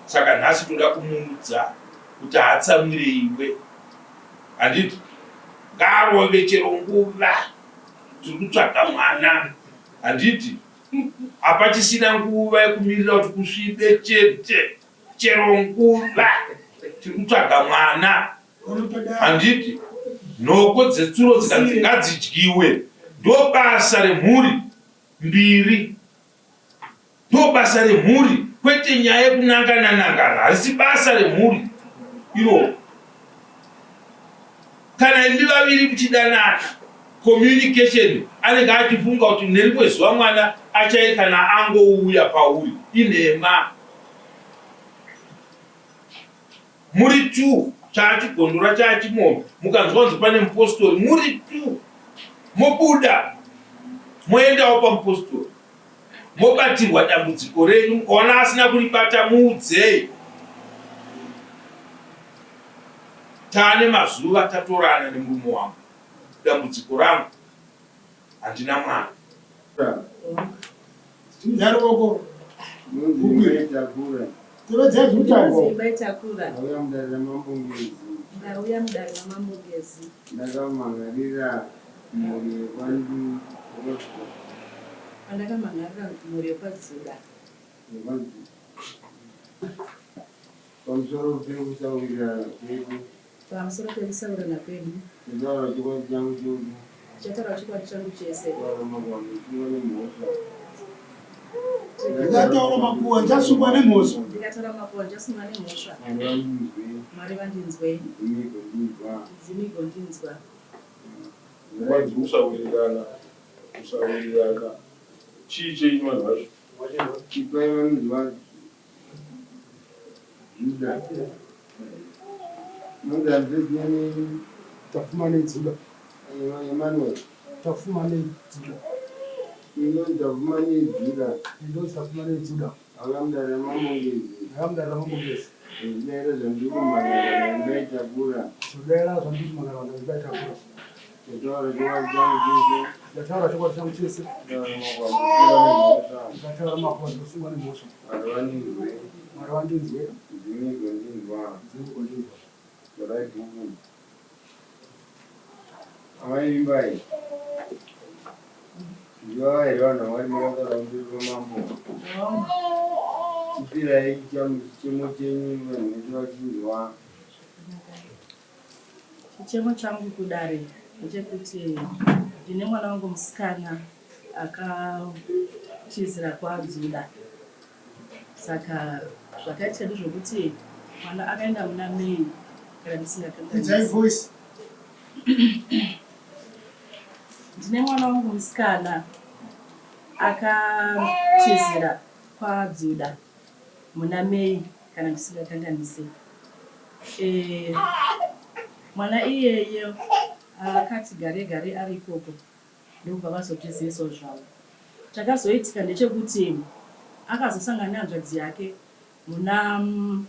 Saka nhasi toda kumuudza kuti haatsamwire iwe. Handiti? Ngaarove chero nguva. Tiri kutsvaga mwana. Handiti? Hapachisina nguva yekumirira kuti kusvibe chete. Chero nguva tiri kutsvaga mwana. Handiti? Nhoko dzetsuro dzikanzi ngadzidyiwe. Ndobasa remhuri mbiri. Ndobasa remhuri kwete nyaya yekunangana nangana harisi basa remhuri iroro. Kana imi vaviri muchidanana communication anenge achifunga kuti nerimwe zuva mwana achai kana angouya pauri inhema. Muri two chaachigondora chaachimombe mukanzwa kunzi pane mupostori muri two mobuda moendawo pamupostori mobatirwa dambudziko renyu mukaona asina kuribata muudzei taane mazuva tatorana nemurume wangu dambudziko rangu handina mwana. Ndaroko. Tevedzai zvinotaurwa. Ndauya mudare ramambo Ngezi. Ndauya mudare ramambo Ngezi. Ndakamhan'arira mhuri yekwandu. Pandakamhan'arira mhuri yekwaDzuda. YekwaDzuda. Pamusoro pekusawirirana kwedu. Pamusoro pekusawirirana kwedu. Ndichataura chokwadi changu chose. Ndichataura chokwadi changu chese. Kurarama kwangu kusungwa nemhosva. Ndikataura makuhwa ndichasungwa nemhosva. Ndikataura makuhwa ndichasungwa nemhosva. Mwari vandinzwe. Mwari vandinzwe. Midzimu igondinzwa. Midzimu igondinzwa. Kwanzi kusawirirana, kusawirirana. Chii chenyu vanhu vacho? Ipai vanonzwa Juda. Munza mfezineni. Tapfumanei Dzuda. Emmanuel. Tapfumanei Dzuda. Inonzi Tapfumanei Dzuda. Inonzi Tapfumanei Dzuda. Ndauya mudare ramambo Ngezi. Ndauya mudare ramambo Ngezi. Zvodaira zvandiri kumhan'ara naImbai Takura. Zvodaira zvandiri kumhan'ara naImbai Takura. Ndataura chokwadi changu chese. Ndataura chokwadi changu chese. Ndataura makuhwa ndinosungwa nemhosva. Mwari vandinzwe. Mwari vandinzwe. Midzimu igondinzwa. Midzimu igondinzwa. Torai bhuku. Amai Vimbai. Ndivava here vanhu vamwari makataura pamberi pamambo? Chipirai chichemo chenyu vanhu vese vachinzwa. Chichemo changu kudare ndechekuti ndine mwana wangu musikana akatizira kwaDzuda. Saka zvakaitika ndezvekuti mwana akaenda muna May kana ndisingakanganisi. Ndine mwana wangu musikana akatizira kwaDzuda muna May kana ndisingakanganise. Eh, mwana iyeye akati gare gare ari ikoko ndokubva vazotizivisawo zvavo. Chakazoitika ndechekuti akazosangana nehanzvadzi yake muna mwedzi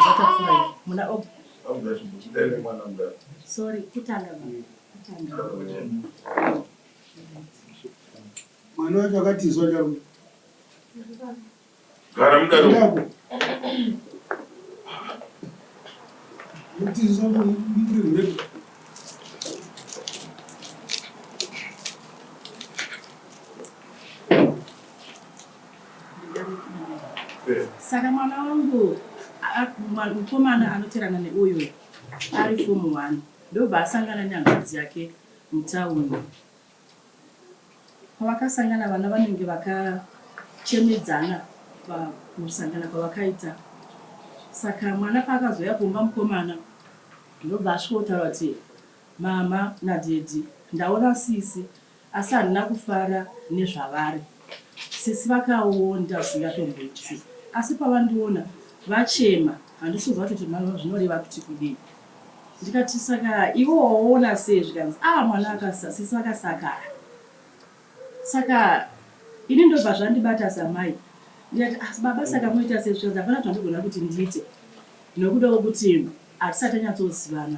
watapfuura iyi muna sorry kutanga kutanga mwana wacho akatizwa charume Gara mudare umu. Kutizwa muri mhepo. Saka mwana wangu mukomana anoterana neuyu ari fomu one ndobva asangana nehanzvadzi yake mutauni. Pavakasangana vana vanenge vakachemedzana pakusangana kwavakaita. Saka mwana paakazouya kumba mukomana ndobva asvikotaura kuti mama nadaddy ndaona sisi asi handina kufara nezvavari. Sisi vakaonda zvisingatomboiti asi pavandiona vachema handisi kuziva kuti zvinoreva kuti kudii. Ndikati saka iwe waona sei zvikanzi ah mwana akasa sisi vakasakara. Saka ini ndobva zvandibata samai ndikati ah baba saka moita sei zvikanzi hapana zvandigona kuti ndiite nekuda kwekuti hatisati tanyatsozivana.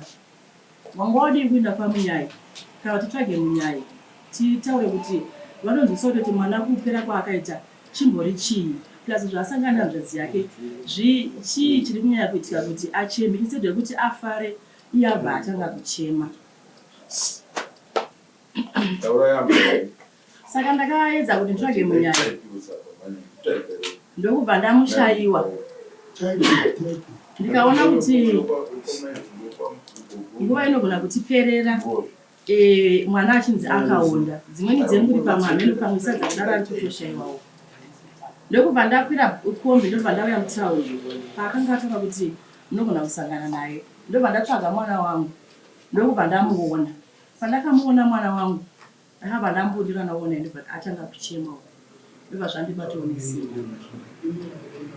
Wanga wadii kuenda kwaMunyai kana kuti titsvage Munyai titaure kuti vanonzwisisa kutoti mwana kupera kwaakaita chimbori chii. Plus zvaasangana nehanzvadzi yake chii chiri kunyanya kuitika kuti acheme instead yekuti afare iye abva atanga kuchema. Saka ndakaedza kuti nditsvage munyaya ndokubva ndamushaiwa ndikaona kuti nguva inogona kutiperera e, mwana achinzi akaonda dzimweni dzenguri pamwe hameno pamwe sadza kudaro ari kutoshaiwawo ndokubva ndakwira kombi ndobva ndauya mutaundi paakanga ataura kuti munogona kusangana naye ndobva ndatsvaga mwana wangu ndokubva ndamuona Pandakamuona mwana wangu ndakabva ndambundira ndaona ndobva atanga kuchema uku ndobva zvandibatawo nesimba.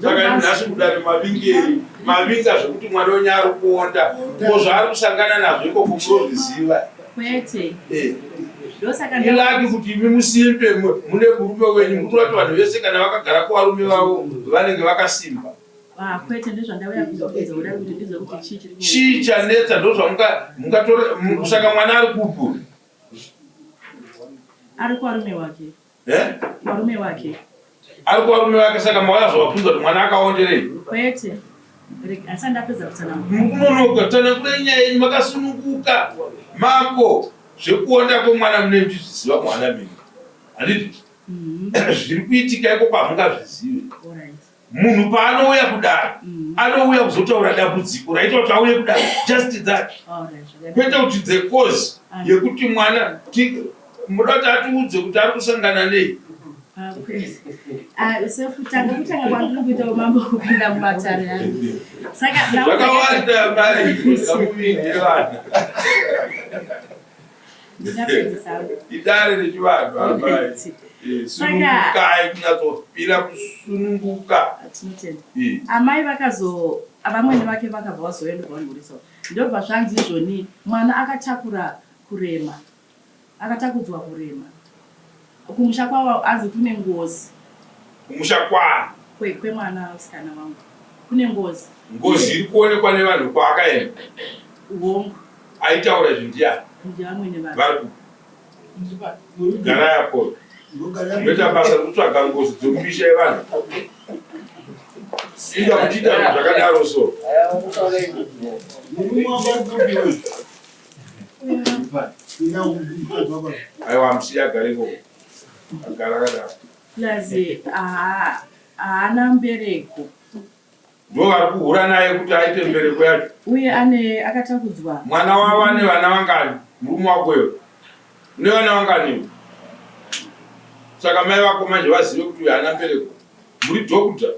Saka nhasi kudare mavingei mavinga zvekuti mwana wenyu ari kuonda ko zvaari kusangana nazvo ikoko munozviziva Kwete. Eh. Ndosaka ilaki kuti imi musimbe mune murume wenyu mukutora kuti vanhu vese kana vakagara kuvarume vavo vanenge vakasimba. Ah, kwete ndozvandauya kuzobvunza kuda kuti ndizwe kuti chii chiri chii chanetsa ndozvamungatora saka mwana ari kupi ari kuvarume wake eh? kuvarume wake ari kuvarume wake saka mauya zvavabvunza kuti mwana akaonderei kwete asi andapedza kutsanangura mukunonoka tsanangurai nyaya yenyu makasununguka mambo zvekuonda kwemwana mune muchizviziva mwana mimi handiti mhm. zviri kuitika ikoko hamungazvizive Munhu paanouya kudare mm. anouya kuzotaura dambudziko raita kuti auye kudare just that kwete kuti the cause yekuti mwana muda kuti atiudze kuti ari kusangana nei ah, ah, sekutanga kutanga kwandiri kuita umambo kupinda mumatare angu saka zvakawanda mai kamuviri vana Idare rechivanhu amai. Eh, sunungukai kunyatsopira kusununguka. Tinotenda. Eh. Amai vakazo vamwene vake vakabva vazouya ndobva vanhoresa. Ndobva zvanzi izvoni mwana akatakura kurema. Akatakudzwa kurema. Kumusha kwavo anzi kune ngozi. Kumusha kwaani? Kwe kwemwana sikana wangu. Kune ngozi. Ngozi iri kuonekwa nevanhu kwaakaenda. Hongu. Aitaura izvi ndiani? Ndiamwene vake. Vari kupi? Garai apo. Ndoita basa rekutsvaga ngozi dzemumisha yevanhu. Inga muchiita zvinhu zvakadaro so. Aiwa musiye agare ikoko. Agara akadaro. Plus haana mbereko. Ndivo vari kuhura naye kuti aite mbereko yacho. Uye ane akatakudzwa. Mwana wavo ane vana vangani? Murume wako iwe. Une vana vangani iwe? Saka mai vako manje vazive kuti uyu haana mbereko. Muri doctor.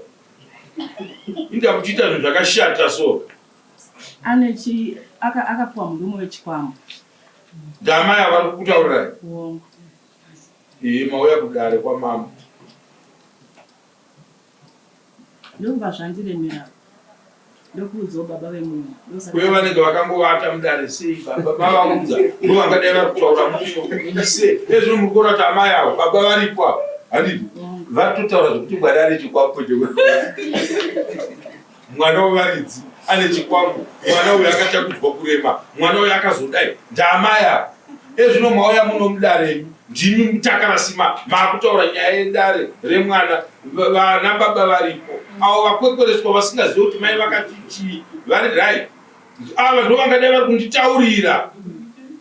Inda muchiita zvinhu zvakashata so. Ane chi aka akapuwa murume wechikwambo. Ndamai ava vari kukutaurirai. Hongu. Ee mauya kudare kwamambo. Ndokubva zvandiremera ndokuudzawo baba vemunhu. Uye vanenge vakangovata mudare sei baba mavaudza ndovangadai vari kutaura muise ezvino muri kuona kuti amai avo baba varipo avo handiti vari totaura zvekuti mwana ane chikwambo che mwana wevaridzi ane chikwambo mwana uyu akatakudzwa kurema mwana uyu akazodai ndaamai avo ezvino mauya muno mudare ndimi mutakarasima maakutaura nyaya yedare remwana Vana baba varipo avo vakwekwereswa vasingazive kuti mai vakati chii vari right ava ndo vangadai vari kunditaurira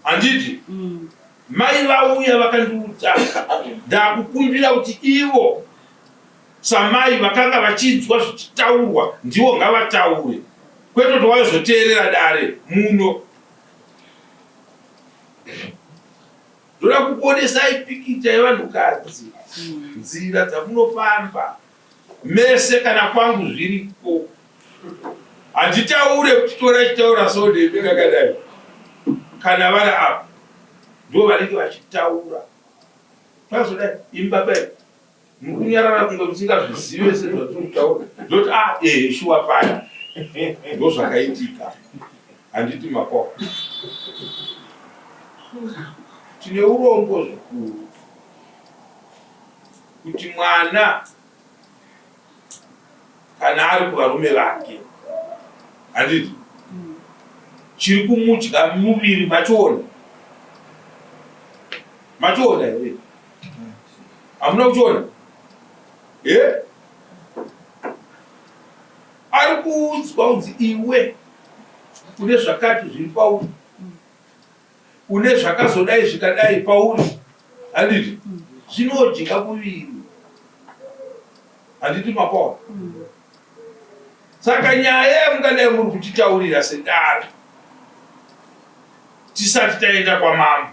handiti mm. mai vauya vakandiudza ndakukumbira kuti ivo samai vakanga vachinzwa zvichitaurwa ndivo ngavataure kwete kuti waizoteerera dare muno Ndoda kukuonesai pikicha yevanhukadzi, nzira dzamunofamba mese kana kwangu zviriko. Handitaure kuti tora chitaura so ndebe kakadai. Kana vari apa ndo vanenge vachitaura. Pazodai imi baba Muri kunyarara kunge musingazvizive sezvatiri kutaura. Ndoti ah eh shuwa paya. Ndozvakaitika. Handiti makoko. Tine urombo zvikuru kuti mwana kana ari kuvarume vake handiti chiri kumudya muviri machiona machiona here hamuna kuchiona e eh? Pari kuudzwa kunzi iwe une zvakati zviri pauri, une zvakazodai zvikadai pauri, handiti? Zvinodya muviri, handiti mapaona? Saka nyaya yamungadai muri kutitaurira sedare tisati taenda kwamambo,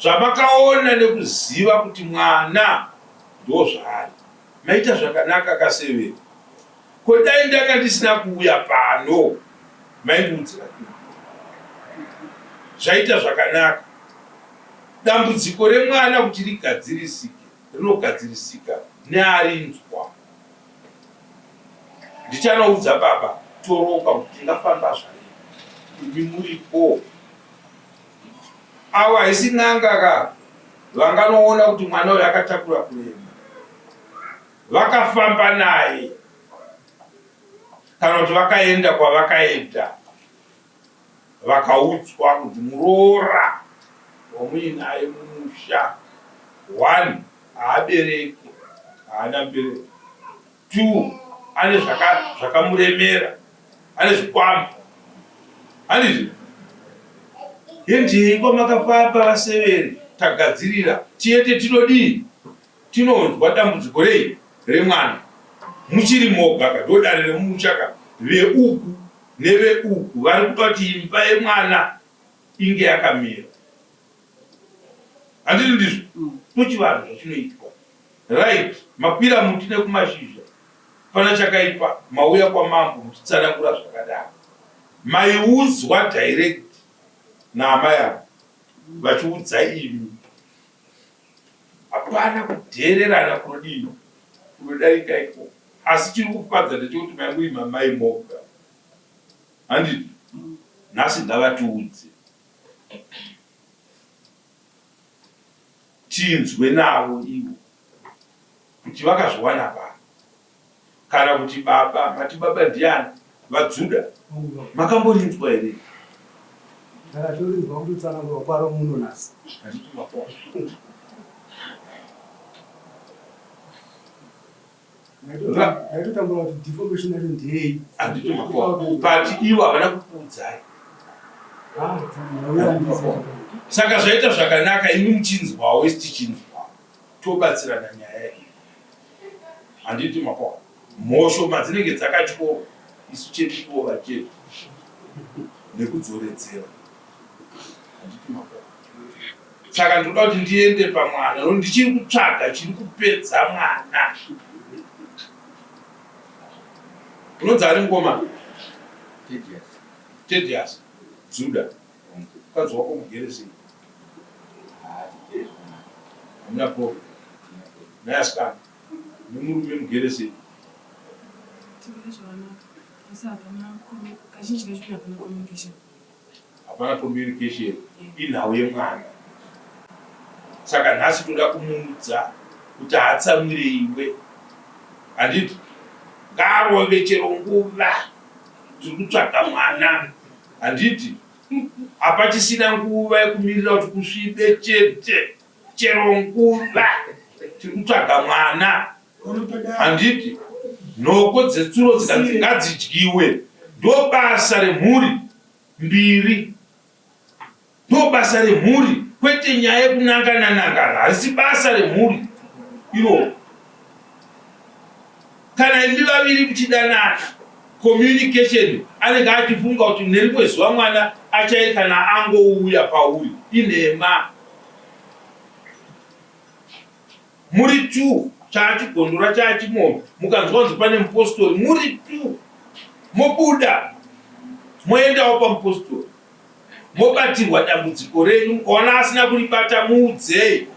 zvamakaona nekuziva kuti mwana ndozvaari, maita zvakanaka kasevere. Ko dai ndanga ndisina kuuya pano maindiudzira kupi? Zvaita zvakanaka. Dambudziko remwana kuti rigadzirisike rinogadzirisika nearinzwa. Ndichanoudza baba Toroka kuti tingafamba zvarini imi muripo. Avo haisi n'anga ka vanganoona kuti mwana uyu akatakura kurema. Vakafamba naye kana kuti vakaenda kwavakaenda vakaudzwa kuti muroora wamuinaye mumusha one haabereki haana mbereko two ane zvakamuremera ane zvikwambo handizvo hendei kwamakafamba vaseveri tagadzirira tiende tinodii Tinonzwa dambudziko rei remwana muchiri moga ka ndodare remumusha ka veuku neveuku vari kuda kuti imba yemwana inge yakamira handiti ndizvo ndochivanhu zvachinoitwa right makwira muti nekumashizha pana chakaipa mauya kwamambo muchitsanangura zvakadaro maiudzwa direct naamai avo vachiudza imi Hapana kudheererana kunodii kunodarika ikoko asi chiri kufadza ndechekuti mai muri mamai moga handiti nhasi ngavatiudze tinzwe navo ivo kuti vakazviwana papi Kana kuti baba, mati baba ndiani? VaDzuda, makamborinzwa here? Ndakatorinzwa kutotsanangurwa kwaro muno nhasi. Handiti mapora. Ndaitotambura kuti deformation yacho ndeyei. Handiti mapora. But ivo havana kukuudzai. Ah, Saka zvaita zvakanaka imi muchinzwawo isu tichinzwawo. Tobatsirana nyaya iyi. Handiti mapaona mhosho madzinenge dzakatyorwa isu chedu kurova chete nekudzoredzera. Handiti mapaona. Saka ndinoda kuti ndiende pamwana nokuti ndichiri kutsvaga chiri kupedza mwana. Unonzi ari mukomana? Tedious. Tedious. Dzuda. Mukadzi wako mugere sei? Hamuna problem. Nhai asikana, nemurume mugere sei? Tigere zvakanaka asi hapana kazhinji kacho hapana communication. Hapana communication inhau yemwana. Saka nhasi toda kumuudza kuti haatsamwire iwe. Handiti? Ngaarove chero nguva. Tiri kutsvaga mwana. Handiti? Hapachisina nguva yekumirira kuti kusvibe chete. Chero nguva tiri kutsvaga mwana. Handiti? Nhoko dzetsuro dzikanzi ngadzidyiwe. Ndobasa remhuri mbiri. Ndobasa remhuri kwete nyaya yekunangana nangana harisi basa remhuri iroro. Kana imi vaviri muchidanana communication anenge achifunga kuti nerimwe zuva mwana achai kana angouya pauri inhema. Muri two chaachigondora chaachimombe mukanzwa kunzi pane mupostori muri two mobuda moendawo pamupostori mobatirwa dambudziko renyu mukaona asina kuribata muudzei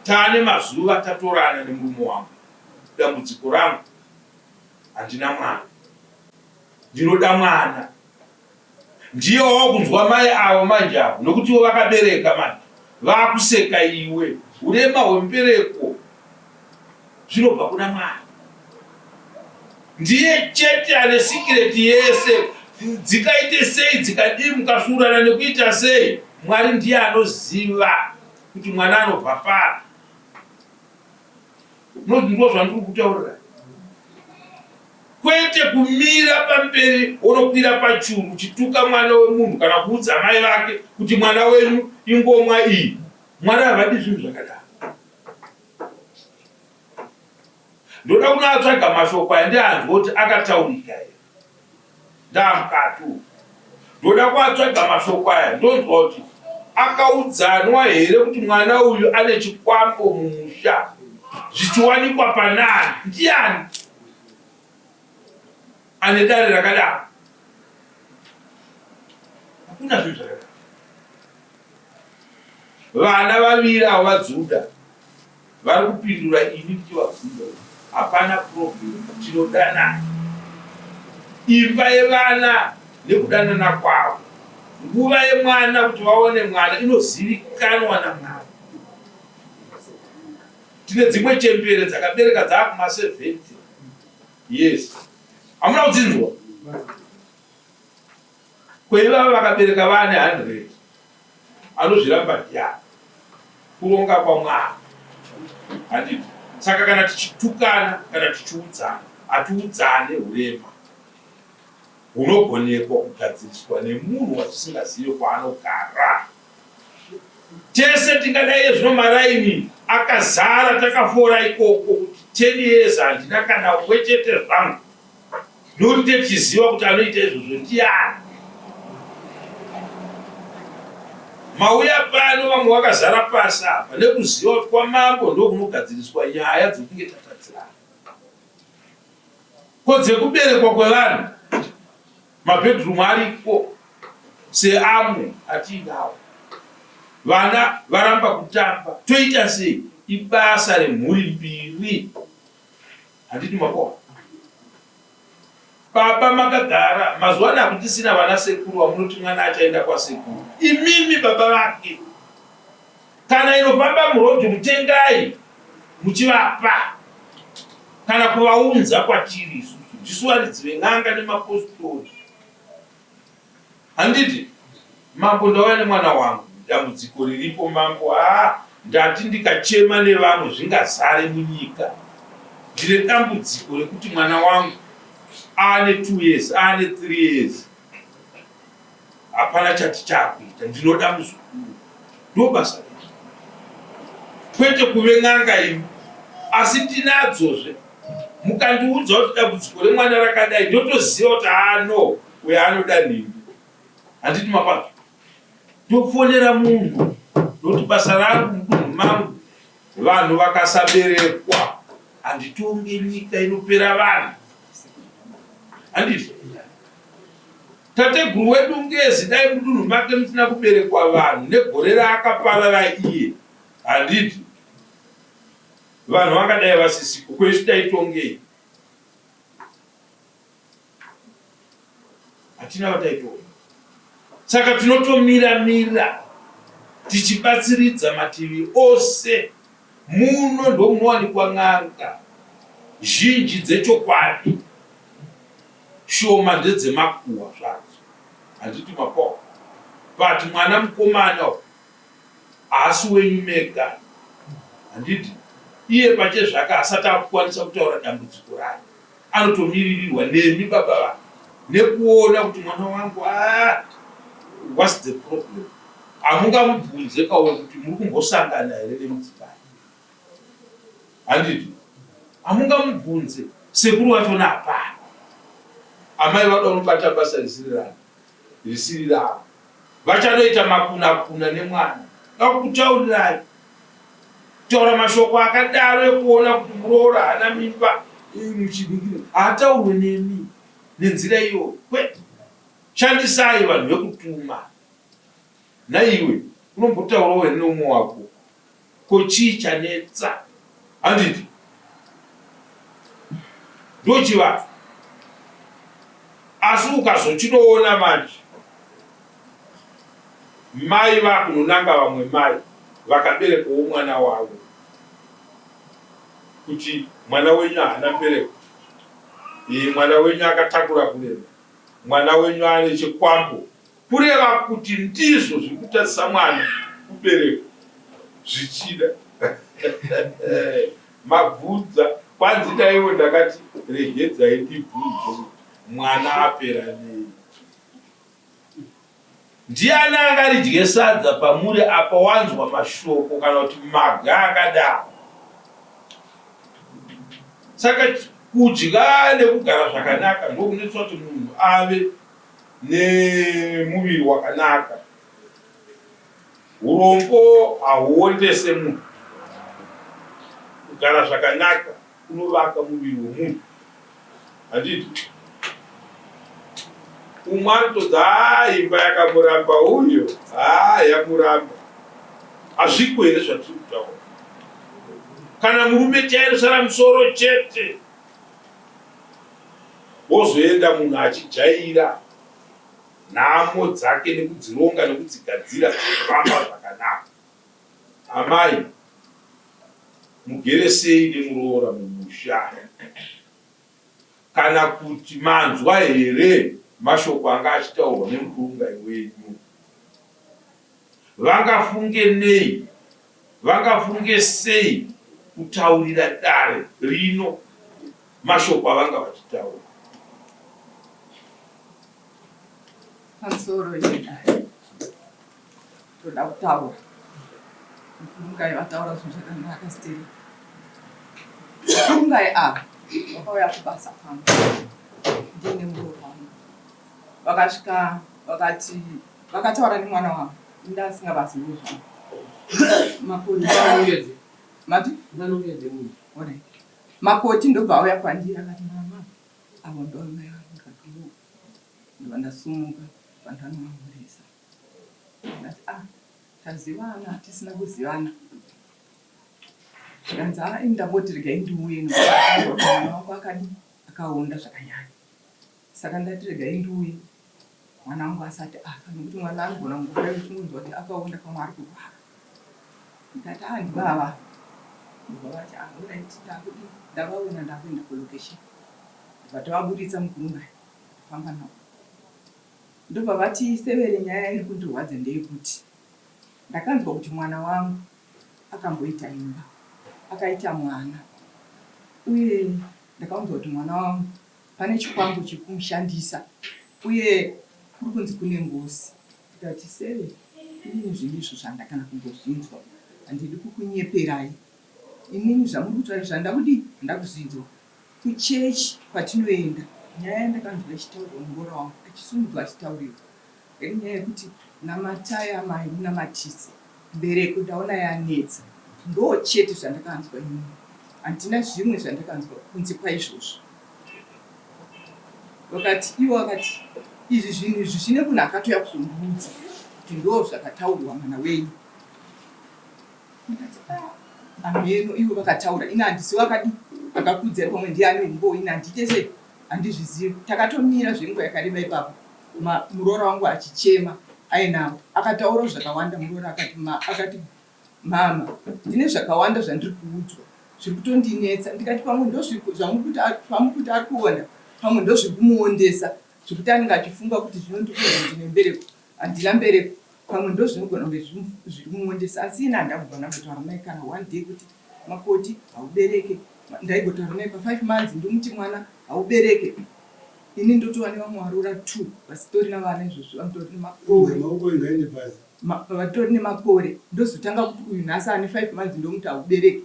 taane mazuva tatorana nemurume wangu dambudziko rangu handina mwana ndinoda mwana Ndiye wawakunzwa mai avo manje avo nokuti ivo vakabereka manje vakuseka iwe urema hwembereko zvinobva kuna Mwari ndiye chete ane sikireti yese dzikaite sei dzikadii mukasvuurana nekuita sei Mwari ndiye anoziva kuti mwana anobva papi. Ndozvandiri kutaurira. Kwete kumira pamberi wonokwira pachuru uchituka mwana wemunhu kana kuudza mai vake kuti mwana wenyu ingomwa iyi. Mwari havadi zvinhu zvakadaro. Ndoda kunoatsvaga mashoko aya ndianzwe kuti akataurika here. Ndamukati umu. Ndoda kuatsvaga mashoko aya ndonzwa kuti akaudzanwa here kuti mwana uyu ane chikwambo mumusha zvichiwanikwa panani ndiani ane dare rakadaro hakuna zvinhu zvakadaro vana vaviri avo vadzuda Vari kupindura ini ndichivabvunza kuti hapana problem tinodanana. Imba yevana nekudanana kwavo. Nguva yemwana kuti vaone mwana inozivikanwa naMwari. Tine dzimwe chembere dzakabereka dzaakuma 70 years. Hamuna kudzinzwa? Kweivava vakabereka vaane 100 Anozviramba ndiani? Kuronga kwaMwari. Handiti? Saka kana tichitukana kana tichiudzana, hatiudzane hurema hunogonekwa kugadziriswa nemunhu watisingazive kwaanogara. Tese tingadai ezvino maraini akazara takafora ikoko kuti 10 years handina kana umwe chete zvangu. Nokuti tichiziva kuti anoita izvozvo ndiani. Mauya pano vamwe vakazara pasi apa nekuziva kuti kwamambo ndokunogadziriswa nyaya dzokunge tatadzirana. Ko dzekuberekwa kwevanhu mabedroom ariko seamwe atiinawo. Vana varamba kutamba toita sei? Ibasa remhuri mbiri. Handiti makohwa baba makagara mazuva ano hakuchisina vana sekuru vamunoti mwana achaenda kwasekuru imimi baba vake kana inofamba muroad mutengai muchivapa kana kuvaunza kwatiri isusu ndisu varidzi ven'anga nemapostori Handiti mambo ndauya nemwana wangu dambudziko riripo mambo haa ndati ndikachema nevamwe zvingazare munyika ndine dambudziko rekuti mwana wangu aane 2 years aane 3 years hapana chati chakuita ndinoda muzukuru ndobasa redu kwete kuve n'anga imi asi ndinadzozve mukandiudza kuti dambudziko remwana rakadai ndotoziva kuti haa no uyo anoda nhingi handiti makwazvo ndofonera munhu ndokuti basa rangu mudunhu mangu vanhu vakasaberekwa handitonge nyika inopera vanhu handizvo tateguru wedu ngezi dai mudunhu make musina kuberekwa vanhu negore raakaparara iye handiti vanhu vangadai vasisiko kwesu taitongei Hatina vataitonga. Saka tinotomira mira tichibatsiridza mativi ose. Muno ndomunowanikwa n'anga zhinji dzechokwadi, shoma ndedzemakuhwa zvadzo. Handiti mapoka. But mwana mukomana uyu haasi wenyu mega. Handiti iye pachezvake haasati akukwanisa kutaura dambudziko rake. Anotomiririrwa nemi baba vake nekuona kuti mwana wangu ah, what's the problem? Hamungamubvunze kawe kuti muri kumbosangana here nemudzimai, handiti? Hamungamubvunze sekuru vachona hapana. Amai vada unobata basa risiri ravo, risiri ravo. Vachanoita makunakuna nemwana. Ndakutaurirai. Kutaura mashoko akadaro ekuona kuti muroora haana mimba muchidikiri haataurwe nemi nenzira iyoyo kwete. Shandisai vanhu vekutuma. Nhaiwe unombotaurawo here neumwe wako? Ko chii chanetsa? Handiti ndochivanhu asi ukazochinoona manje Mai vakunonanga vamwe mai vakaberekwawo mwana wavo kuti mwana wenyu haana mbereko ee mwana wenyu akatakura kurema mwana wenyu ane chikwambo kureva kuti ndizvo zviri kutadzisa mwana kuberekwa zvichida mabvunza kwanzi daiwo ndakati regedzai ndibvunze kuti. Mwana apera nei? Ndiani angaridye sadza pamuri apa wanzwa mashoko kana kuti maga akadaro? Saka kudya nekugara zvakanaka ndokunoitwa kuti munhu ave nemuviri wakanaka. Urombo hahuondese munhu. Kugara zvakanaka kunovaka muviri wemunhu. Handiti? Umwe anotodza haa imba yakamuramba uyo haa yamuramba. Hazviko here zvatiri kutaura? Kana murume chairusara musoro chete wozoenda munhu achijaira nhamo dzake nekudzironga nekudzigadzira dzichifamba zvakanaka. Amai mugere sei nemuroora mumusha? Kana kuti manzwa here mashoko anga achitaurwa nemukurungai wenyu? Vangafunge nei? Vangafunge sei kutaurira dare rino mashoko avanga vachitaura? Pamusoro yedare toda kutaura mukurungai vataura zvinhu zvakanaka steri mukurungai ava vakauya kubasa kwangu ndiine muroora wangu vakasvika vakati vakataura nemwana wangu ndasingabazivo zvangu makoti mati makoti ndobva auya kwandiri akati mama avo ndoamai vangu ndikati ndobva ndasumuka pandanomamhoresa ndati ah tazivana tisina kuzivana zvikanzi ah ini ndangoti regai ndiuye nekuti mwana wangu akadi akaonda zvakanyanya Saka ndati regai ndiuye mwana wangu asati afa nekuti mwana anogona kungofa uchingonzwa kuti akaonda pamwe ari kurwara. Ndikati ah ndibaba. Ndobva vati ah alright ndakudii ndavaona ndakuenda kulocation. Ndobva tavaburitsa mukurungai tafamba navo. Ndobva vati severe nyaya iri kundirwadza ndeyekuti ndakanzwa kuti mwana wangu akamboita imba akaita mwana uye ndakaunzwa kuti mwana wangu pane chikwambo chiri kumushandisa uye kuri kunzi kune ngozi. Ndikati sir inini zvinhu izvo zvandakana kumbozvinzwa handidi kukunyeperai inini zvamuri kutaura izvi handida kudii handida kuzvinzwa. Kuchurch kwatinoenda nyaya yandakanzwa ichitaurwa muroora wangu achisumudzwa achitaurirwa iri nyaya yekuti namatai amai munamatise mbereko ndaona yanetsa ndoo chete zvandakanzwa inini handina zvimwe zvandakanzwa kunze kwaizvozvo. Vakati ivo vakati izvi zvinhu izvi zvine munhu akatouya kuzondiudza kuti ndoo zvakataurwa mwana wenyu. Ndikati ah hameno ivo vakataura ini handisi wakadi akakuudzai pamwe ndiye ane umbowo ini handiite sei handizvizivi. Takatomira zvenguva yakareba ipapo muroora wangu achichema ainavo akataura zvakawanda muroora akati akati Mhamha ndine zvakawanda zvandiri kuudzwa zviri kutondinetsa ndikati pamwe ndozvamuri kuti ari kuona pamwe ndozviri kumuondesa zvekuti anenge achifunga kuti zvino ndiri ndine mbereko handina mbereko pamwe ndozvinogona kunge zviri kumuondesa asi ini handambobva ndambotaura naye kana one day kuti makoti haubereke ndaigotaura naye pafive months ndomuti mwana haubereke ini ndotova nevamwe varoora two vasitorina vana izvozvi vanotori nemakore Vatori nemakore ndozotanga kuti uyu nhasi ane 5 months ndomuti haubereki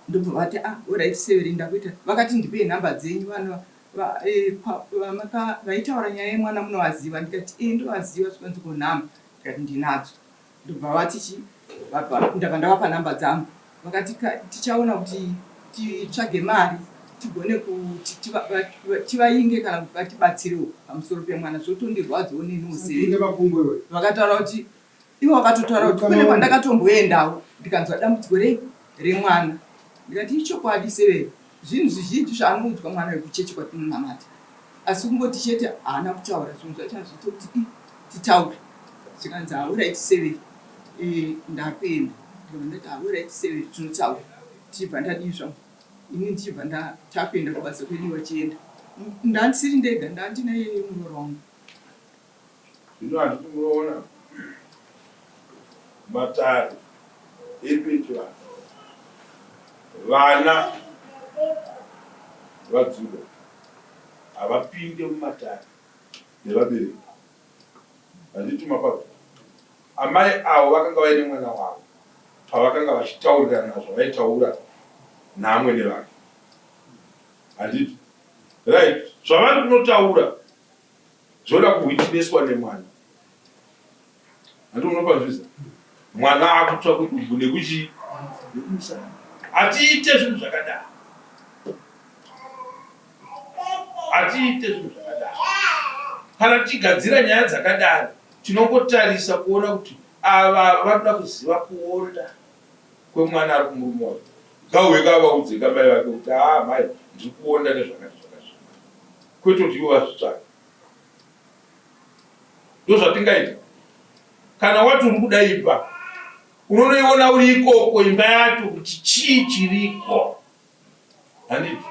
ndobva vati ah orit severi ndakuita vakati ndipei nhamba dzenyu vanhu eh, vaitaura nyaya yemwana munovaziva ndikati e ndovaziva zvikanzi ko nhamba ndikati ndinadzo Ndobva vati chi ndabva ndavapa number dzangu vakati tichaona kuti titsvage mari tigone kuti tivainge kana kuti vatibatsirewo pamusoro pemwana zvotondirwadzawo neniwo sei vakataura kuti ivo vakatotaura kuti kune kwandakatomboendawo ndikanzwa dambudziko rei remwana ndikati ichokwadi severi zvinhu zvizhinji zvaanoudzwa mwana wekuchechi kwatinonamata asi kungoti chete haana kutaura zvinhu zvacho hazviite kuti titaure zvikanzi hauraiti severi eh, ndakuenda ndikabva ndati hauraiti severi tinotaura tichibva ndadii zvangu ini ndichibva takuenda kubasa kwedu vachienda ndandisiri ndega ndandinaye muroora wangu Zvino handiti munoona matare epechivanhu vana vaDzuda. Havapinde mumatare nevabereki. Handiti mapato. Amai avo vakanga vaine mwana wavo pavakanga vachitaurirana zvavaitaura naamwene vake. Handiti? Right. Zvavari kunotaura zvoda kuwitneswa nemwana. Handiti unopanzwisa? Mwana akutsva kudumbu nekuchii? Nekumusana. Hatiite zvinhu zvakadaro. Hatiite zvinhu zvakadaro. Kana tichigadzira nyaya dzakadaro, tinongotarisa kuona kuti ava vanoda kuziva kuonda kwemwana ari kumurume wake. Ngauye ngavaudze ka mai vake kuti haa mhai ndiri kuonda nezvakati zvakati. Kwete kuti ivo vazvitsvage. Ndozvatingaita. Kana wati uri kuda imba, unonoiona uri ikoko imba yacho kuti chii chiriko. Handiti?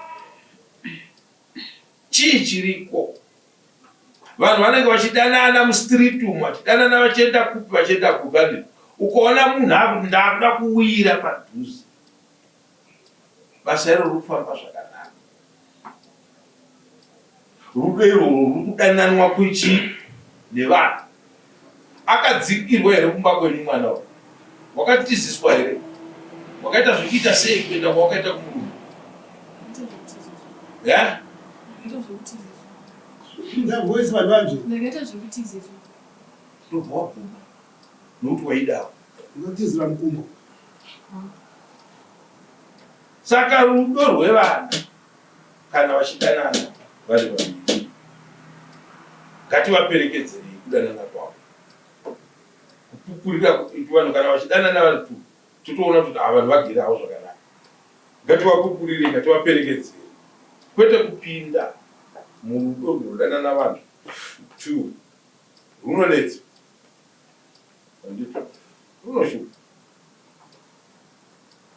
Chii chiriko? Vanhu vanenge vachidanana mustreet umu, vachidanana vachienda kupi vachienda kupi handiti? Ukaona munhu akuti ndakuda kuwira padhuze, basa iro riri kufamba zvakanaka. Rudo irworwo ruri kudananwa kuchii nevanhu. Akadzingirwa here kumba kwenyu mwana uyu? Wakatiziswa here? Wakaita zvekuita sei kuenda kwawakaita kumurume? Yeah? Ndakaita zvekutiziswa. Ndobva wabvuma nokuti waidawo. Unotizira mukumbo. Saka rudo rwevana kana vachidanana vari vaviri ngativaperekedzerei kudanana kwavo. Kupupurira kuti vanhu kana vachidanana vari two totoona kuti ava vanhu vagere havo zvakanaka. Ngativapupurirei, ngativaperekedzerei kwete kupinda murudo runodanana vanhu two runonetsa handiti runoshupa.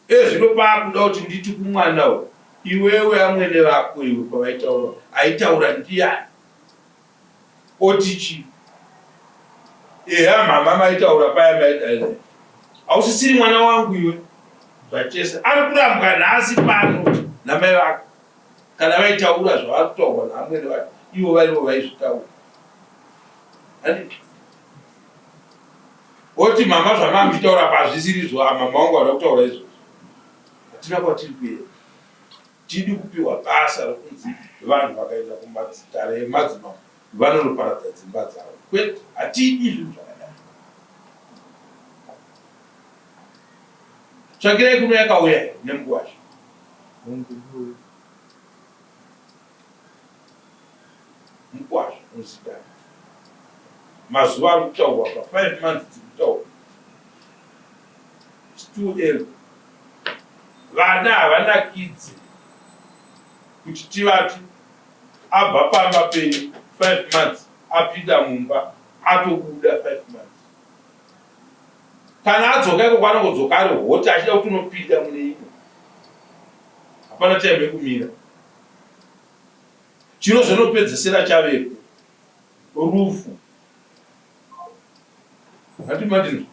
Ezvino paakuda kuti nditi kumwana uyu iwewe amwene vako iwe pavaitaura aitaura ndiyani oti chii eya mhamha maitaura paya maidai hausisiri mwana wangu iwe zvachese ari kurambwa nhasi pano namai vako kana vaitaura zvavari kutaurwa naamwene vake ivo varivo vaizvitaura handiti Oti mama zvamanga muchitaura apa hazvisirizvo ah mama vangu vada kutaura izvozvo. Hatina kwatiri kuenda. Tidi kupiwa basa rokunzi vanhu vakaenda kumadzitare emadzimambo vanonoparadza dzimba dzavo. Kwete, hatidi zvinhu zvakadaro. Tsvakirai kuno yakauya here nemukuwasha? Mukwasha musikana mazuva ari kutaurwa pa 5 months dziri kutaurwa it's too early vana havanakidzi kuti tivati abva pamba penyu 5 months apinda mumba atobuda 5 months kana adzoka ikoko anongodzoka ari hoti achida kuti unopinda mune imwe hapana time yekumira Chinozonopedzesera chavepo rufu. Handi mandinzwa?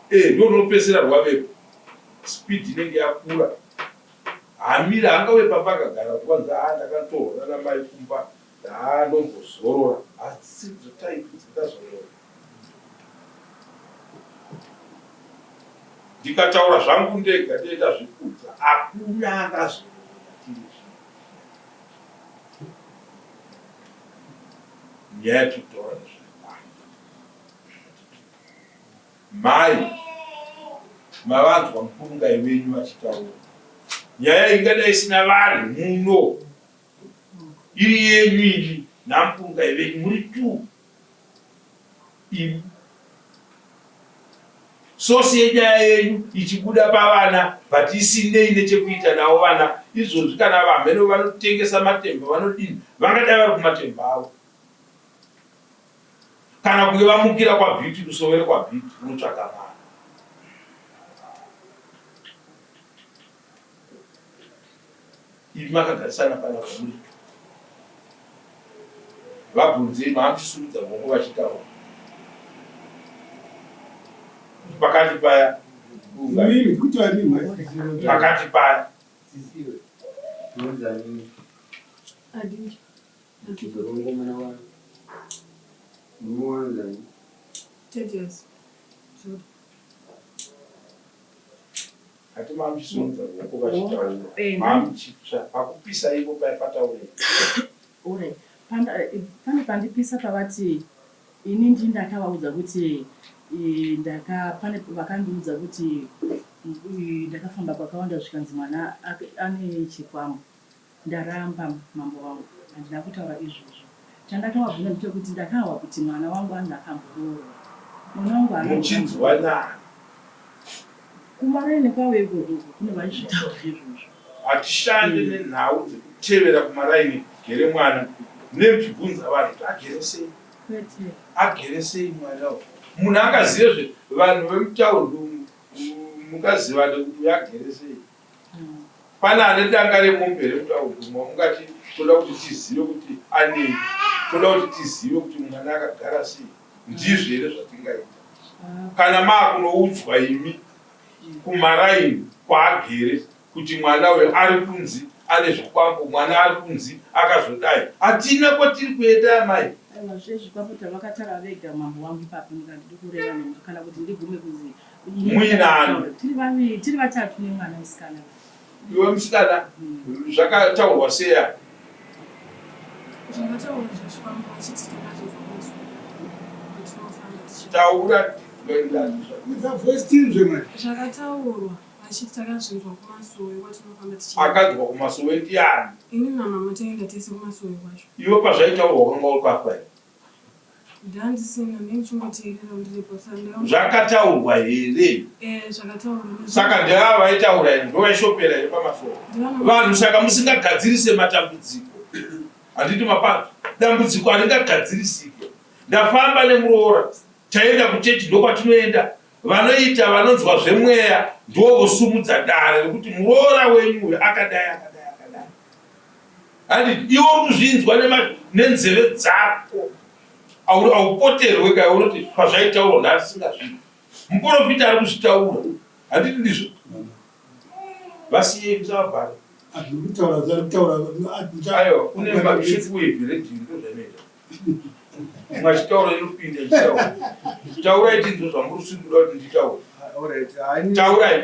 Eh, ndo runopedzesera rwavepo. Speed inenge yakura. Hamira haangauye pamba akagara kuti kwanzi ah ndakatorwa nana mai kumba ah ndombozorora. Hadzisidzo type dzingazorora. Ndikataura zvangu ndega ndee ndazvikudza hakuna angazorora tiri zvino. Nyaya yatiri kutaura nezvayo mai mavanzwa mukurungai venyu vachitaura nyaya ingadai isina vanhu muno iri yenyu imi namukurungai venyu muri two imi Source yenyaya yenyu ichibuda pavana but isinei nechekuita navo vana izvozvi kana vamheno vanotengesa matemba vanodini vangadai vari kumatemba avo kana kunge vamukira kwaBeauty kusovere kwaBeauty kunotsvaga mwana. Imi makagarisana panapa muri vabvunzei maamuchisimudza ruoko vachitaura pakati paya pakati paya. Mukomana wa murume wanozani 10 years. Ati mamuchisumudza ruoko vachitaura. Eh, Mamuchitsva pakupisa ipo paya pataurei. Alright. Pane pandipisa pavati ini ndini ndakavaudza kuti eh, ndaka pane vakandiudza kuti ndakafamba kwakawanda zvikanzi mwana ane chikwambo. Ndaramba mambo wangu handina kutaura izvozvo. Chandakavabvunza ndechekuti ndakahwa kuti mwana wangu anzi akamboroorwa. Mwana wangu haana Muchinzwa nani? Kumaraini kwavo ikoko uko kune vaizvitaura izvozvo. Hatishande nenhau dzekutevera kumaraini kugere mwana nemuchibvunza vanhu kuti agere sei. Kwete. Agere sei mwana uyu. Munhu angazive zve vanhu vemutaundi umu mungazivane kuti uyu agere sei. Pane ane danga remombe here mutaundi umu wamungati toda kuti tizive kuti anei, toda kuti tizive kuti mwana akagara sei? Ndizvo here zvatingaita? Kana maakunoudzwa imi kumaraini kwaagere kuti mwana uyu ari kunzi ane zvikwambo, mwana ari kunzi akazodai, hatina kwatiri kuenda amai. Aiwa zvezvikwambo tavakatara vega mambo wangu ipapo ndikandidi kureva nhema kana kuti ndigume kunzi Muinani? Tiri vaviri, tiri vatatu nemwana musikana. Iwe musikana, zvakataurwa sei apa? Zvakataurwa zvechikwambo vachiti takazvinzwa kumasowe kwatinofamba tichi. Taura Kwidza voice tinzwe manje. Zvakataurwa vachiti takazvinzwa kumasowe kwatinofamba tichi. Akanzwa kumasowe ndiani? Ini namama taenda tese kumasowe kwacho. Iwe pazvaitaurwa wakanga uri kwafa here? Ndandisina, ndichingoteerera ndiripo. Zvakataurwa here? Eh, zvakataurwa. Saka ndeava vaitaura here? Ndovaishopera here pamasoro? Vanhu saka musingagadzirise matambudziko. Handiti mapanzwa. Dambudziko haringagadzirisike. Ndafamba nemuroora, taenda kuchechi ndokwatinoenda. Vanoita vanonzwa zvemweya ndovosumudza dare rekuti muroora wenyu uyu akadai akadai akadai. Handiti iwe uri kuzvinzwa nenzeve dzako aupoterwe ka unoti pazvaitaurwa ndasingazvinzwi. Muporofita ari kuzvitaura handiti ndizvo? Vasiyei musavabhare. Aiwa kune mashortwave radio ndozvainoita. Mwachitaura inopinda ichitaura. Taurai tinzwe zvamuri kuda kuti nditaure. Taurai.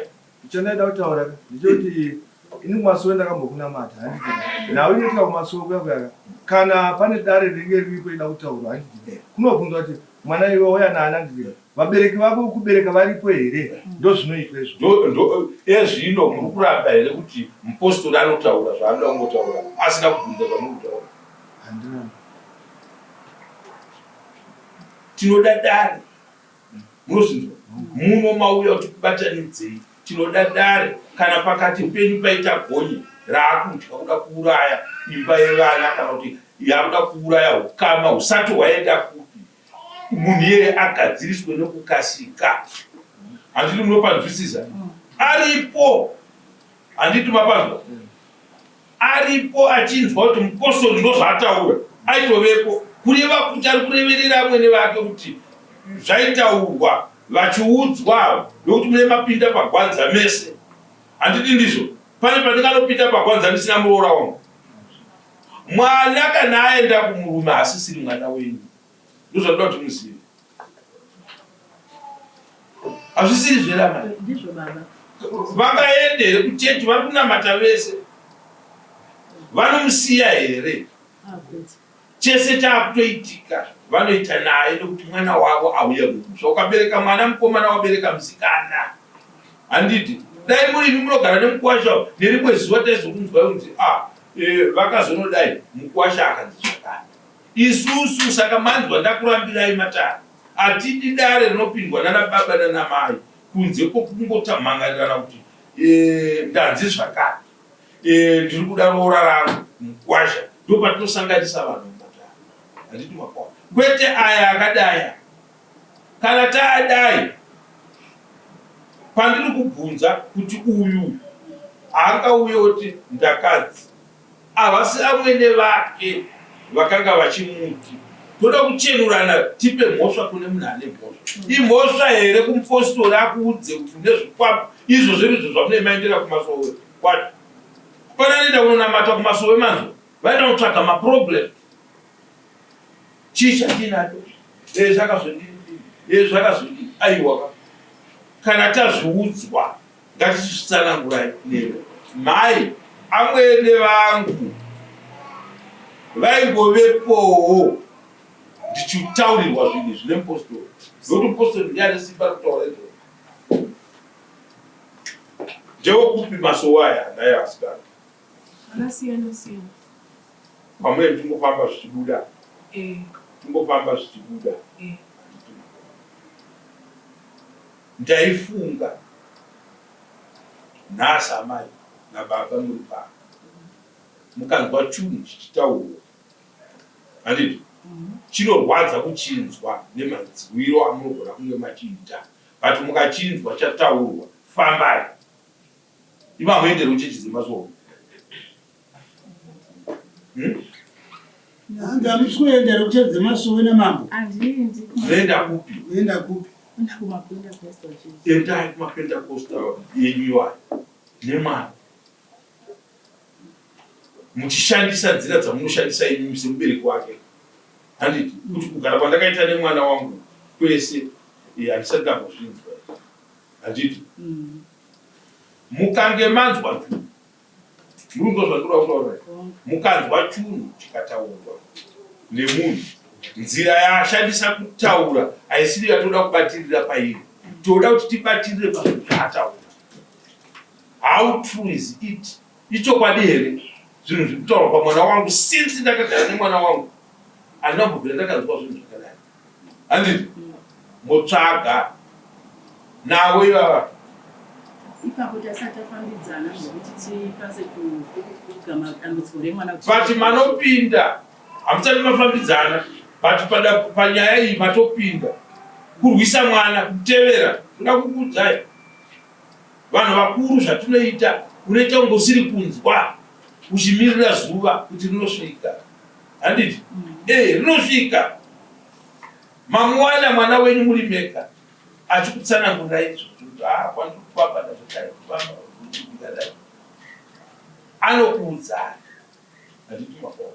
Chandaida kutaura ka ndechekuti ini kumasowe ndakambokunamata handiti nhau inoitika kumasowe kuya kuya ka kana pane dare rinenge riripo ida kutaurwa handiti kunobvunzwa kuti mwana iwe wauya naani handiti vabereki vako kubereka varipo here ndozvinoitwa izvo Ndo, ndo, ezvino muri kuramba here kuti mupostori anotaura zvaanoda kungotaura asina kubvunza zvamuri kutaura? Handiramba. Tinoda dare. Munozvinzwa? Muno mauya kuti kubatanidzei. Tinoda dare kana pakati penyu paita gonye raakudya kuda kuuraya imba yevana kana kuti yakuda kuuraya hukama husati hwaenda kupi. Munhu iyeye agadziriswe nekukasika. Handiti munopanzwisisa? Aripo. Handiti mapanzwa? Aripo achinzwa kuti mupostori ndozvaataura aitovepo kureva kuti ari kureverera amwene vake kuti zvaitaurwa vachiudzwa nekuti mune mapinda pagwanza mese handiti ndizvo pane pandinganopinda pagwanza ndisina muroora wangu mwana kana aenda kumurume haasisiri mwana wenyu ndozvandinoda kuti muzive hazvisiri zverama Ndizvo baba. Vangaende here kuchechi vari kunamata vese vanomusiya here Ah, kwete. chese chaakutoitika vanoita naye nekuti mwana wavo auya mumusha ukabereka mwana mukomana wabereka musikana handiti dai muri imi munogara nemukwasha nerimwe zuva taizokunzwai kunzi ah, eh, vakazonodai mukwasha akanzi zvakati Isusu saka manzwa ndakurambirai matare. Hatidi dare rinopindwa nana baba nana mai kunze kwokungotamhangarirana kuti eh, ndanzi zvakati eh, ndiri kuda roora rangu mukwasha. Ndopatinosanganisa vanhu mumatare. Handiti mapawa. Kwete aya akadai aya. Kana taadai pandiri kubvunza kuti uyu haangauye oti ndakadzi Havasi amwene vake vakanga vachimuti toda kuchenurana tipe mhosva kune munhu ane mhosva. Imhosva here kumupostori akuudze kuti une zvikwambo izvo zviri izvo zvamune maendera kumasowe kwacho. Pana anoenda kunonamata kumasowe manzwa vaenda kunotsvaga maproblem. Chii chatinacho? E zvakazodini? E zvakazodini? Aiwa ka. Kana tazviudzwa ngatichizvitsanangurai newe. Mhai amwene vangu vaingovepowo ndichitaurirwa zvinhu izvi nemupostori nokuti mupostori ndiye ane simba rekutaura izvozvo. Ndewekupi masowe aya nhai asikana? Akasiyana siyana. Pamwe tingofamba zvichibuda. Eh. Tingofamba zvichibuda. Eh. Ndaifunga nhasi amai nababa muri pano mukanzwa chunhu chichitaurwa handiti chinorwadza kuchinzwa nemanzwiro amunogona kunge machiita but mukachinzwa chataurwa fambai Imi hamuenderwi chechi dzemasowe. Hmm? Hanzi hamusi kuenda here kuchechi dzemasowe namambo? Handiendi. Munoenda kupi? Munoenda kupi? KumaPentecostal church. Endai kumaPentecostal yenyu iwayo nemwana. Muchishandisa nzira dzamunoshandisa imimi semubereki wake. Handiti kuti kugara kwandakaita nemwana wangu kwese eh, handisati ndambozvinzwa. Handiti? Mm. Mukange manzwa chunhu, muri kunzwa zvandinoda kutaura here? Mukanzwa chunhu chikataurwa nemunhu, nzira yaashandisa kutaura haisiri yatoda kubatirira pairi. Toda kuti tibatirire pazvinhu zvaataura. How true is it? Ichokwadi here zvinhu zviri kutaurwa pamwana wangu since ndakagara nemwana wangu handina kumbobvira ndakanzwa zvinhu zvakadai. Handiti? Motsvaga navo ivava. Ipapo tasati tafambidzana zvekuti tikwanise kugama dambudziko remwana. But manopinda hamusati mafambidzana but panyaya iyi matopinda kurwisa mwana kutevera ndoda kukuudzai vanhu vakuru zvatinoita unoita kunge usiri kunzwa uchimirira zuva kuti rinosvika handiti mm. Eh, rinosvika mamuwana mwana wenyu muri mega achikutsanangurirai izvozvo kuti ah kwandiri kufamba ndazodai kufamba ndikadai anokuudzai handiti makona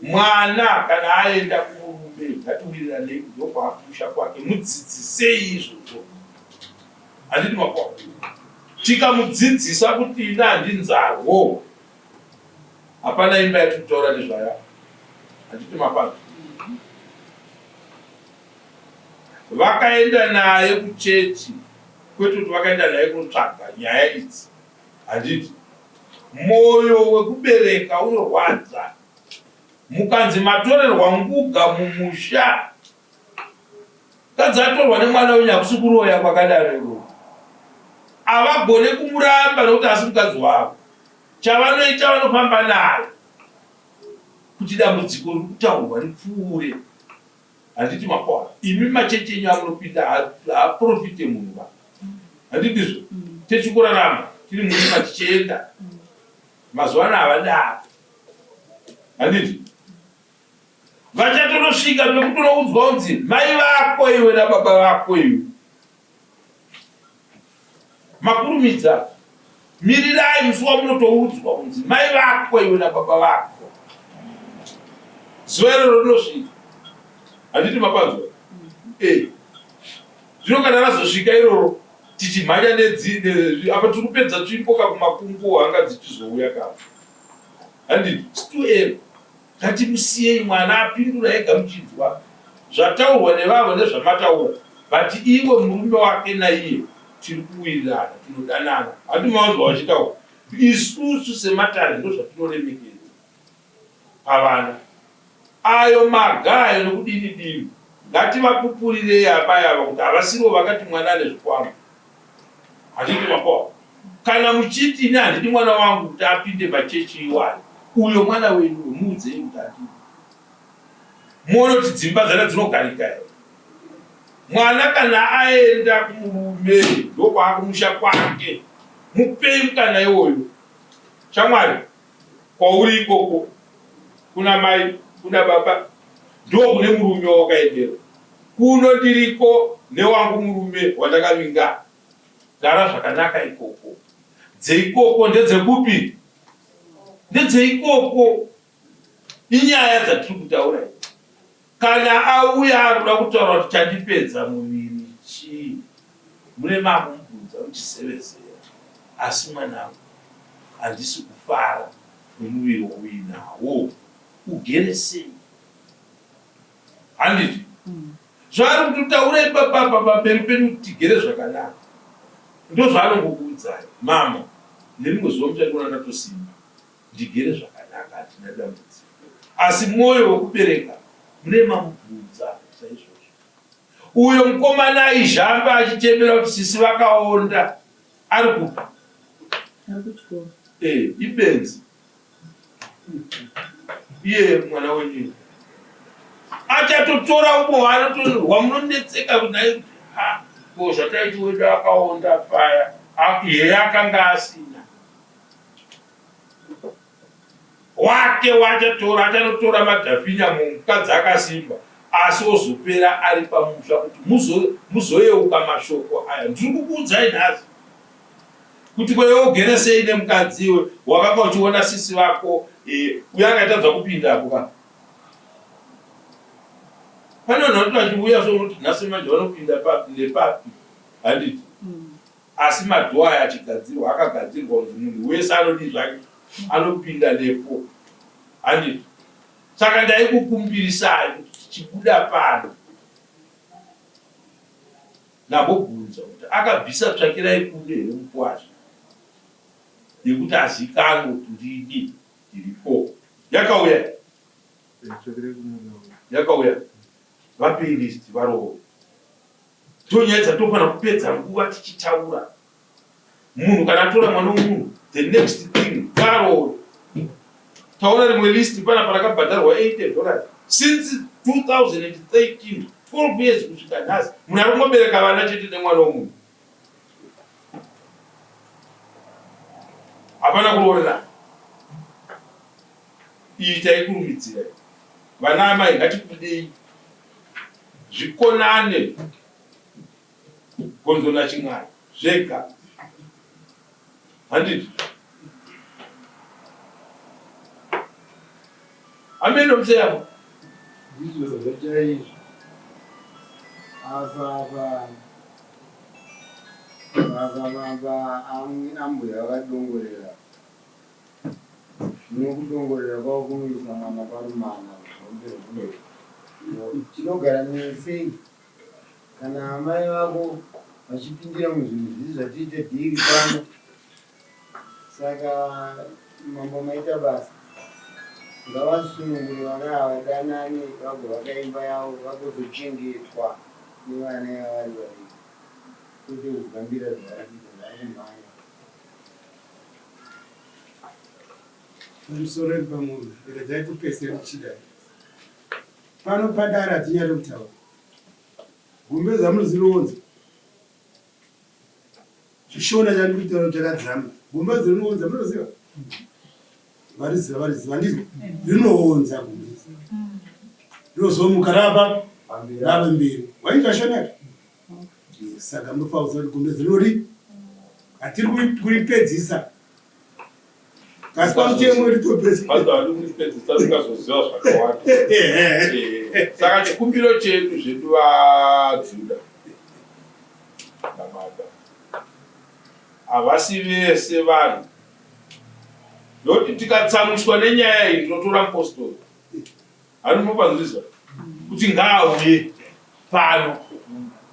mwana kana aenda kumurume ngatiwiriranei ndokwakusha kwake mudzidzisei izvozvo handiti makona tikamudzidzisa kuti ini handinzarwo Hapana imba yatiri kutaura nezvayo apa. Handiti mapanzwa? Vakaenda naye kuchechi kwete kuti vakaenda naye kunotsvaga nyaya idzi. Handiti? Moyo wekubereka unorwadza. Mukanzi matorerwa nguga mumusha Mukadzi atorwa nemwana wenyu hakusi kuroya kwakadaro ikoko. Havagone kumuramba nokuti asi mukadzi wavo. Chavanoita vanofamba naye kuti dambudziko riri kutaurwa ripfuure. Handiti makoa imi machechi enyu amunopinda haaprofite munhu ba. Handiti ndizvo? Techikurarama tiri murima tichienda. Mazuva ano havadaro. Handiti? Vachatonosvika pekutonoudzwa kunzi mai vako iwe nababa vako iwe. Makurumidza. Mirirai musi wamunotoudzwa kunzi mai vako iwe nababa vako. Zuva iroro rinosvika. Handiti mapanzwa? Eh. Zvino kana razosvika iroro tichimhanya nedzi apa tiri kupedza tsvimbo ka kumakunguo hanga dzichizouya ka. Handiti? It's too early. Ngatimusiyei mwana apindura ega muchinzwa zvataurwa nevamwe nezvamataura but iwe murume wake naiye tiri kuwirirana tinodanana handi mavanzwa vachitaura isusu sematare ndozvatinoremekedza pavana ayo maga ayo nokudini dini ngativapupurirei amai ava kuti havasirivo vakati mwana ane zvikwambo Handiti makoa. Kana muchiti ini handidi mwana wangu kuti apinde machechi iwayo, uyo mwana wenyu uyo muudzei kuti handidi. Muone kuti dzimba dzana dzinogarika here. Mwana kana aenda kumurume ndokwaakumusha kwake. Mupei mukana iwoyo. Shamwari, kwauri ikoko kuna mai, kuna baba, ndokune murume wawakaendera. Kuno ndiriko newangu murume wandakavinga. Gara zvakanaka ikoko. Dzeikoko ndedzekupi? Ndedzeikoko. Inyaya dzatiri kutaura idzi. Kana auya akuda kutaura kuti chandipedza muviri chii, mune makumubvunza muchizevezera, asi mwanangu handisi kufara nemuviri wauinawo, ugere sei? Handiti zvaari kutotaura ipapapa pamberi penyu kuti tigere zvakanaka, ndozvaanongokuudzai mama, nerimwe zuva muchandiona ndatosimba. Ndigere zvakanaka handina dambudziko asi mwoyo wekubereka mune mamubvunza saizvozvo. Uyo mukomana aizhamba achichemera kuti sisi vakaonda ari kupi? Ari kuchikoro. Eh, ibenzi iye mwana wenyu achatotora umwe wamunonetseka kuti naye kuti ha ko zvataiti wedu akaonda paya iye akanga asina wake wachatora achanotora madhafinya mukadzi akasimba asi ozopera ari pamusha kuti muzoyeuka mashoko aya ndiri kukuudzai nhasi kuti kwewe ugere sei nemukadzi iwe wakanga uchiona sisi vako eh, uyo akaitadza kupinda apo ka pane vanhu vanoti vachiuya so unoti nhasi manje vanopinda papi nepapi handiti mm. Asi madoor aya achigadzirwa akagadzirwa kunzi munhu wese anodii zvake anopinda nepo handiti saka ndaikukumbirisai kuti tichibuda pano ndambobvunza kuti akabvisa tsvakirai kuno here mukwasha yekuti azikanwe kuti ndini ndiripo yakauya yakauya vapei list varovo Ndonyaya dzatofanira kupedza nguva tichitaura. Munhu kana atora mwana wemunhu the next thing ngaaroore. Taona rimwe list panapa rakabhadharwa 80 dollars since 2013 12 years kusvika nhasi munhu ari kungobereka vana chete nemwana wemunhu. Hapana kuroorerana. Iyi taikurumidzira. Vana amai ngatikudei. Zvikonane gonzo nachin'ai zvega handiti hameno museyamo ndizvozvo chaizvo apa apa vakavamba ambuya vakadongorera Zvino kudongorera kwavo kunoisa mwana parumana zvombe Tinogara newe sei kana amai vako vachipindira muzvinhu zvisi zvatiite dhiri pano saka mambo maita basa ngavasunungure vana ava vadanane vagovaka imba yavo vagozochengetwa nevana yavari vaviri kwete kugambira zvavari kuita zvavari kumhanya Pamusoro pamombe regedzai tipedzise tichidai. Pano padare hatinyare kutaura. Gumbeza munoziroonza. Chishona chandiri kutaura chakadzama. Gumbeze rinoonza munoziva? Variziva variziva ndizvo. Rinoonza gumbeze. Rinozomuka rava rava mberi. Wainzwa shona yacho? Saka munofanira kuziva kuti gumbeze rinori hatiri kuripedzisa kasi pamutemo ritopedzisa tikazoziva zvakawanda saka chikumbiro chedu zvedu vajuda nababa havasi vese vanhu nokuti tikatsamwiswa nenyaya iyi tinotora mupostori Anomupanzwisa kuti ngaauye pano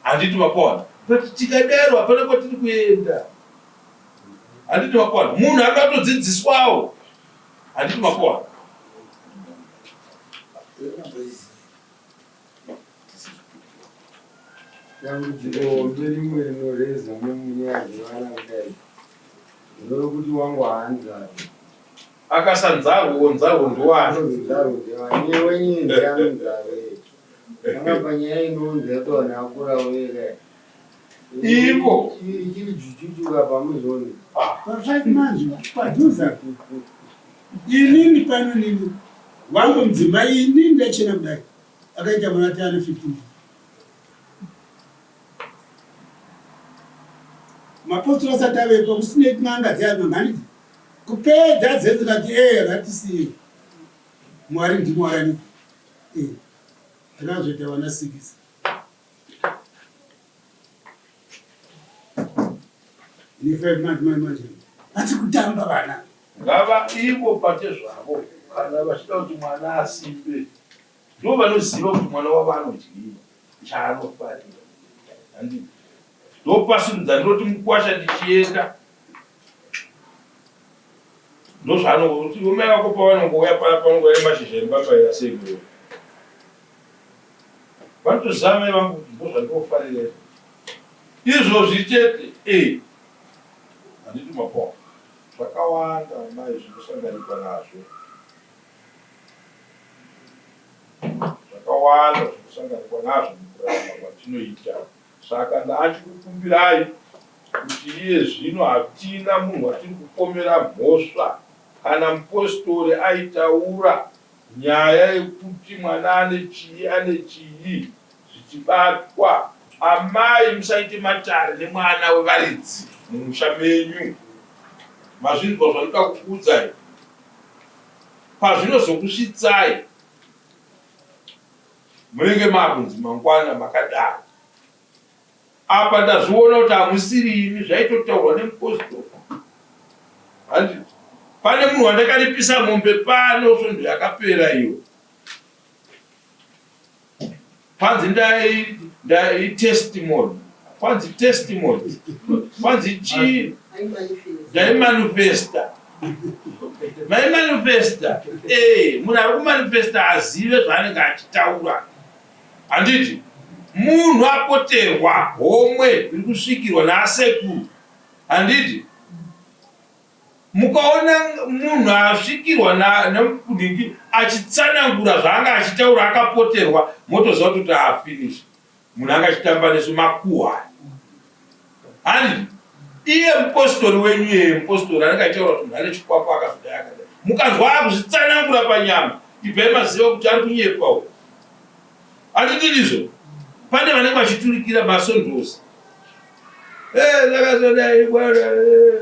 handiti makwana but tikadaro hapana kwatiri kuenda handiti makwana munhu anoda kutodzidziswawo handiti makwana Dambudziko hombe rimwe rinoreza munyaya dzevana kudai nderokuti wangu haanzarwe. Akasanzarwo onzarwo ndiwani? Anonzarwo ndiwani? Newe nyini ndiye anonzarwo iye. Panga panyaya inonzi yatowana akura uye kai. Iko. Ichiri jujuju ka pamuzoni. Ah. Pafai manje padhuze apo. Inini pano nini wangu mudzimai inini ndachena kudai akaita mwana ati ane 15 mapostori asati avepo kusine n'anga dziya n'anga Kupedza dzese ndikati eh ngatisiye. Mwari ndimwari. Eh. Takazoita vana sikisi. Ne five months mai manje. Vati kutamba vana. Ngava ivo pachezvavo kana vachida kuti mwana asimbe ndivo vanoziva kuti mwana wavo anodyei chaanofarira handiti ndopasimudza ndinoti mukwasha ndichienda ndozvaanoti mai vako pavanongouya paya panongouya nemashizha embambaira sei kuyo vanotoziva mai vangu kuti ndozvandinofarira izvozvi chete e handiti mapoa zvakawanda mai zvinosanganikwa nazvo zvakawanda zvinosanganikwa nazvo mukurarama kwatinoita Saka ndachikukumbirai kuti iye zvino hatina munhu watiri kupomera mhosva. Kana mupositori aitaura nyaya yekuti mwana ane chii ane chii zvichibatwa, amai musaite matare nemwana wevaridzi mumusha menyu. Mazvinzwa zvandinoda kukuudzai? Pazvinozokusvitsai Munenge makunzi mangwana makadaro. Apa ndazviona kuti hamusiri imi zvaitotaurwa nemupostori. Handiti pane munhu wandakaripisa mombe pano svondo yakapera iyo. Kwanzi ndai ndai testimony. Kwanzi testimony. Kwanzi chii? Ndaimanifesta. Maimanifesta. Eh, munhu ari kumanifesta azive zvaanenge achitaura. Handiti munhu apoterwa homwe iri kusvikirwa naasekuru. Handiti mukaona munhu asvikirwa nemudiki achitsanangura zvaanga achitaura akapoterwa motoziva kuti afinish. Munhu anga achitamba nesu makuhwa. Hanzi iye mupostori wenyu iyeye mupostori anenge achitaura kuti munhu ane chikwambo akazodai akadai. Mukanzwa akuzvitsanangura panyama ibvai maziva kuti ari kunyepa uyu. Handiti ndizvo? Pane vanenge vachiturikira masondosi. Eh, ndakazodai bwana. Eh.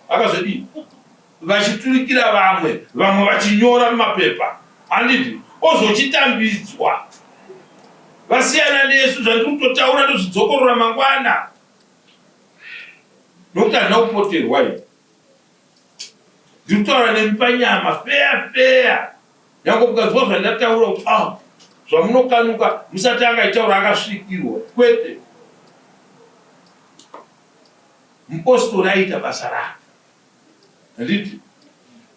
Akazodii? Vachiturikira vamwe, vamwe vachinyora mumapepa. Handiti? Ozochitambidzwa. Vasiyana nesu, zvandiri kutotaura ndozvidzokorora mangwana. Nokuti handina kupoterwa ini. Ndiri kutaura nemi panyama, feya feya. Nyange mukanzwa zvandataura kuti ah, zvamunokanuka musati angaitaura akasvikirwa. Kwete. Mupostori aiita basa rake. Handiti?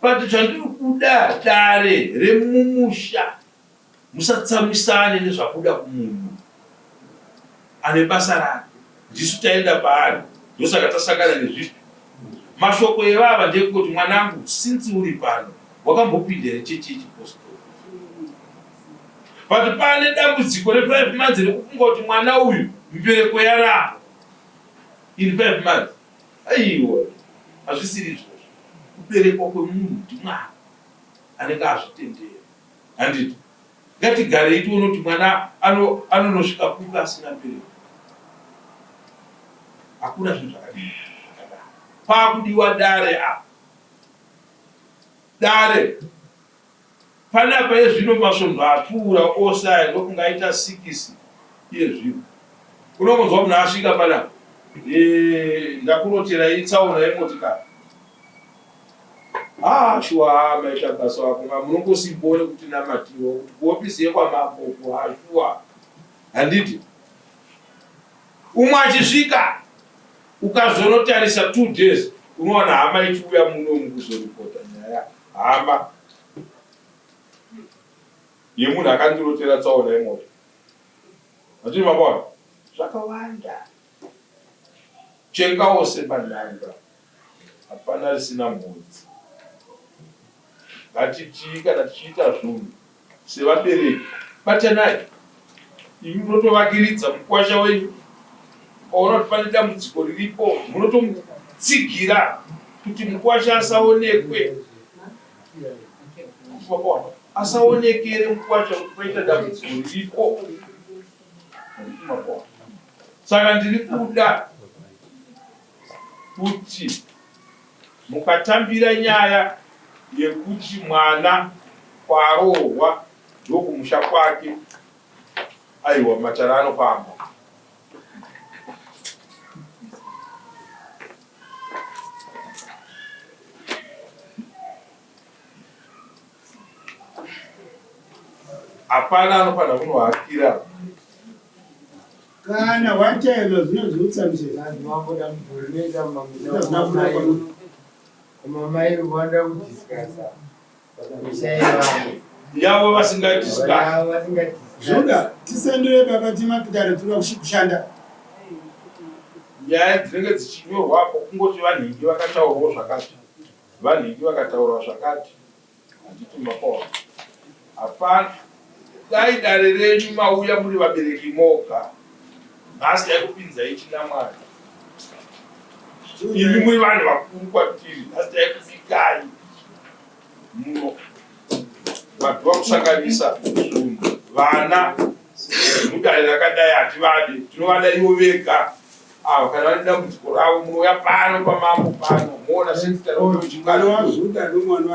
But zvandiri kuda dare remumusha musatsamwisane nezvabuda kumunhu ane basa rake. Ndisu taenda paari ndosaka tasangana nezvipi. Mashoko evava ndekungoti mwanangu since uri pano wakambopinda here chechi yechipostori? But pane dambudziko re five months rekufunga kuti mwana uyu mbereko yaramba in five months. Aiwa hazvisiri izvozvo. Kuberekwa kwemunhu ndiMwari anenge azvitendera. Handiti? Ngatigarei tione kuti mwana anonosvika kupi asina mbereko. Hakuna zvinhu zvakadii zvakadaro. Pakudiwa dare apa. Dare Panapa iye zvino masvondo apfuura ose aya ndofunga aita sikisi iye zvino. Unongonzwa munhu asvika panapa eh, ndakuroterai tsaona yemotikari. Ah, shuwa haa maita basa vakomana munongosimboo nekuti namatiwa kuti kuhofisi yekwamambo uku haa shuwa handiti umwe achisvika ukazonotarisa two days unowana hama ichiuya muno mukuzoripota nyaya hama yemunhu akandirotera tsaona yemota handiti makaona zvakawanda chengawo semanhanga hapana risina mhodzi ngatitii kana tichiita zvunhu sevabereki batanai imi munotovakiridza mukwasha wenyu ukaona kuti pane dambudziko riripo munotomutsigira kuti mukwasha asaonekwe asaonekere mukwasha kuti paita dambudziko riripo saka ndiri kuda kuti mukatambira nyaya yekuti mwana kwaaroorwa ndokumusha kwake. Aiwa, matare anofamba. Hapana anofanira kunohakira. Kana watema zvinozviutsamisa. Vanhu vamboda mudhuri unoita mumamisha kumamairi vanoda kudiscussa misha yevamwe. Yavo vasingadiscuss. Yavo vasingadiscuss. Zvoda tisendere baba timapitare tinoda kushanda. Nyaya dzinenge dzichinyorwa apo kungoti vanhingi vakataurawo zvakati, vanhingi vakataura zvakati. Handiti mapaona. Hapana. Dai dare renyu mauya muri vabereki moga. Nhasi taikupinzai chinamwari. Imi muri vanhu vakuru kwatiri. Nhasi taikubikai muno. Vanhu vakusanganisa zvinhu. Vana mudare rakadai hativade. Tinovada ivo vega. Ava kana vane dambudziko ravo munouya pano pamambo pano moona sekutara Mwana wazuda nomwana.